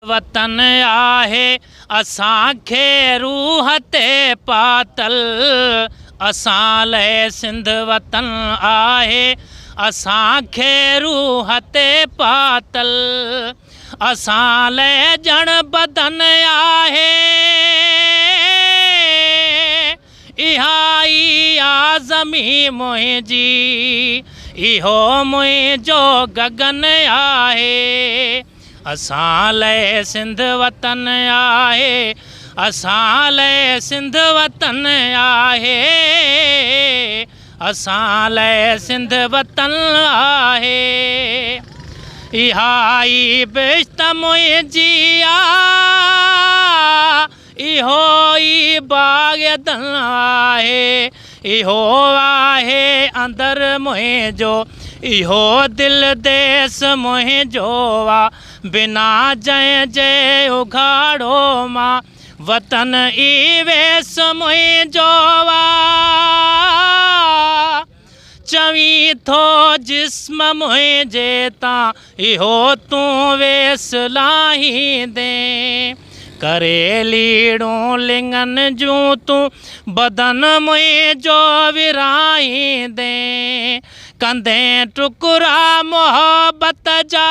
وطن آهي اسان کي روح تي پاتل، اسان لئه سنڌ وطن آهي اسان کي روح تي پاتل، اسان لئه ڄڻ بدن آهي، اها ئي آ زمين منهنجي، اهو منهنجو گگن آهي. اسان لئه سنڌ وطن آهي، اسان لئه سنڌ وطن آهي، اسان لئه سنڌ وطن آهي. اها ئي بهشت منهنجي آ، اهو ئي باغ عدن آهي، اهو آهي اندر منهنجو، اهو دل ديس منهنجو آ، بنا جنهن جي اگهاڙو مان، وطن ئي ويس منهنجو آ. چوين ٿو جسم منهنجي تان اهو تون ويس لاهيندين، ڪري ليڙون لڱن جون تون بدن منهنجو ورهائيندين، ڪندين ٽڪرا محبت جا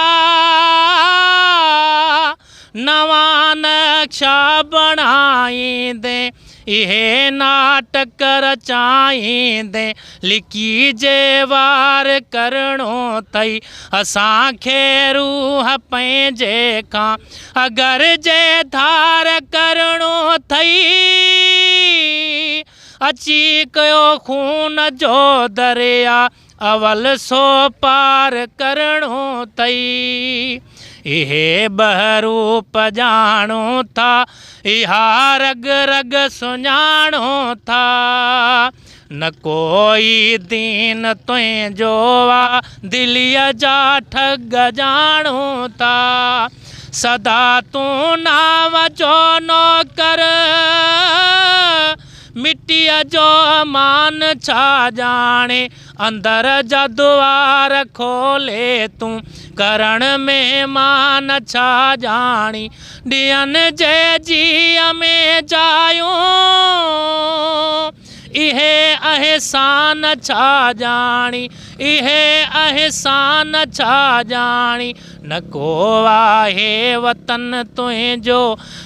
نوان نقشا بڻائيندين، اهي ناٽڪ رچائيندين، لڪي جي وار ڪرڻو ٿئي اسان کي روح پنهنجي کان، اگر جي ڌار ڪرڻو ٿئي، اچي ڪيو خون جو دريا اول سو پار ڪرڻو ٿئي. اهي ٻه روپ ڄاڻون ٿا، اها رڳ رڳ سڃاڻون ٿا. نه ڪوئي دين تنهنجو آ، دليء جا ٺڳ ڄاڻون ٿا. سدا تون نانء جو نوڪر، مٽيء جو مان ڇا ڄاڻي، اندر جا دوار کولي تون، ڪرڻ مهمان ڇا ڄاڻي، ڏين جي جيء ۾ جايون، اهي احسان ڇا ڄاڻي، اهي احسان ڇا ڄاڻي. نه ڪو آهي وطن تنهنجو،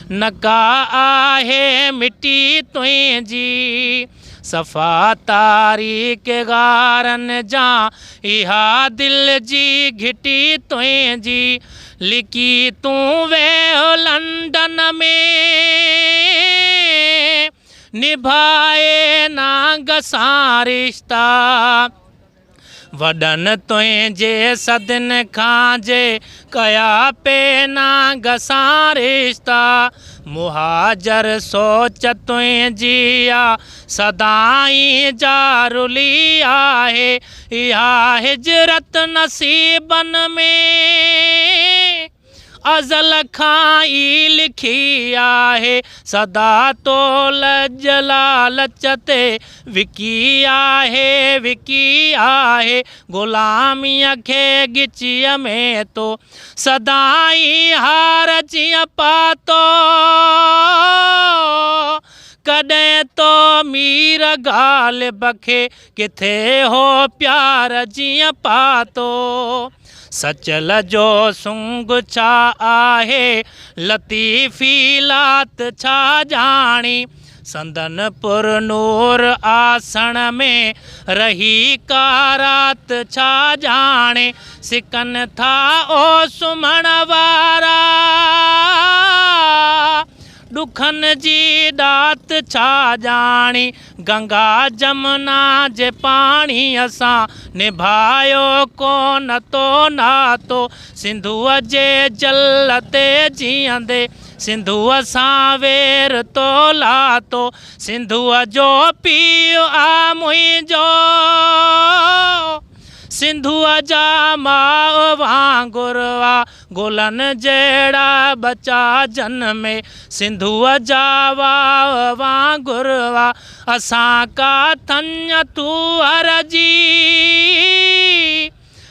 نه ڪا آهي مٽي تنهنجي، صفا تاريڪ غارن جان اها دل جي گهٽي تنهنجي، لڪي تون ويهه لنڊن ۾، نڀائي نانگ سان رشتا. وڏن تنهنجي صدين کان جي ڪيا پي نانگ سان رشتا، مهاجر سوچ تنهنجي آ سدائين جا رلي آهي، اها هجرت نصيبن ۾. ازل کان ئي لکي آهي، سدا تو لڄ لالچ تي وڪي آهي، وڪي آهي، غلاميء کي ڳچيء ۾ تو سدائين هار جيئن پاتو، ڪڏهن تو مير غالب کي ڪٿي هو پيار جيئن پاتو. سچل جو سنگ ڇا آهي، لطيفي لات ڇا ڄاڻي، سندن پرنور آسڻ ۾ رهي ڪا رات ڇا ڄاڻي، سڪن ٿا او سمهڻ وارا. ڏکن جي ڏات ڇا ڄاڻي، گنگا جمنا جي پاڻيء سان نڀايو ڪونه تو ناتو، سنڌوء جي جل تي جيئندي سنڌوء سان وير تو لاتو، سنڌوء جو پيء آ منهنجو. سنڌوء جا ماء وانگر آ گلن جهڙا ٻچا جنمي، سنڌوء جا واء وانگر آ اسان ڪا ٿڃ ٿوهر جي،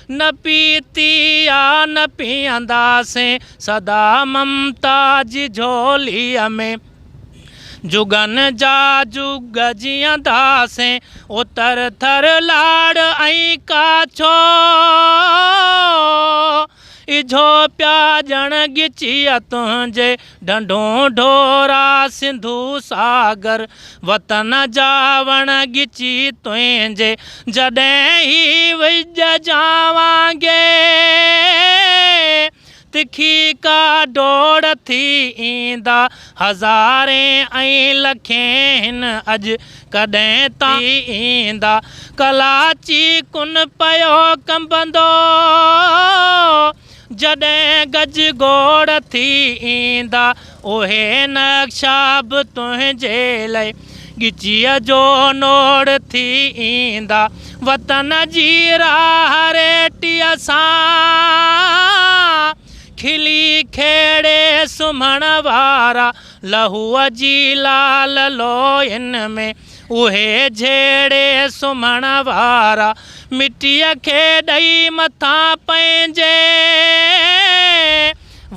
نه پيتي آ نه پيئنداسين سدا ممتا جي جهوليء ۾. جڳن جا جڳ جيئنداسين اتر ٿر لاڙ ۽ ڪاڇو. اجهو پيا ڄڻ ڳچيء تنهنجي ڍنڍون ڍورا سنڌو ساگر وطن جا وڻ ڳچي تنهنجي جڏهن هي وڄ جاوانگي تکي ڪا ڊوڙ ٿي ايندا هزارين ۽ لکين هن اڄ ڪڏهن تان ايندا ڪلاچي ڪن پيو ڪنبندو جڏهن گج گوڙ ٿي ايندا اهي نقشا به تنهنجي لئي ڳچيء جو نوڙ ٿي ايندا وطن جي راهه ريٽيء سان کلي کيڙي سمهڻ وارا لهوء جي لال لوئين ۾ اهي جهيڙي سمهڻ وارا مٽيء کي ڏئي مٿان پنهنجي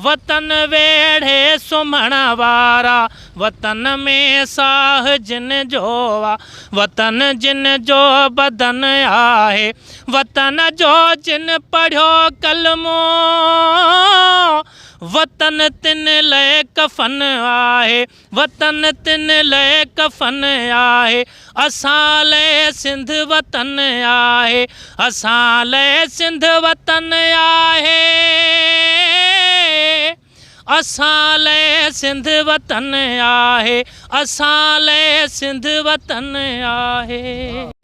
وطن ويڙهي سمهڻ وارا وطن ۾ ساهه جن جو آ وطن جن جو بدن آهي وطن جو جن پڙهيو ڪلمو وطن تن لئه ڪفن آهي، وطن تن لئه ڪفن آهي، اسان لئه سنڌ وطن آهي، اسان لئه سنڌ وطن آهي، اسان لئه سنڌ وطن آهي، اسان لئه سنڌ وطن آهي.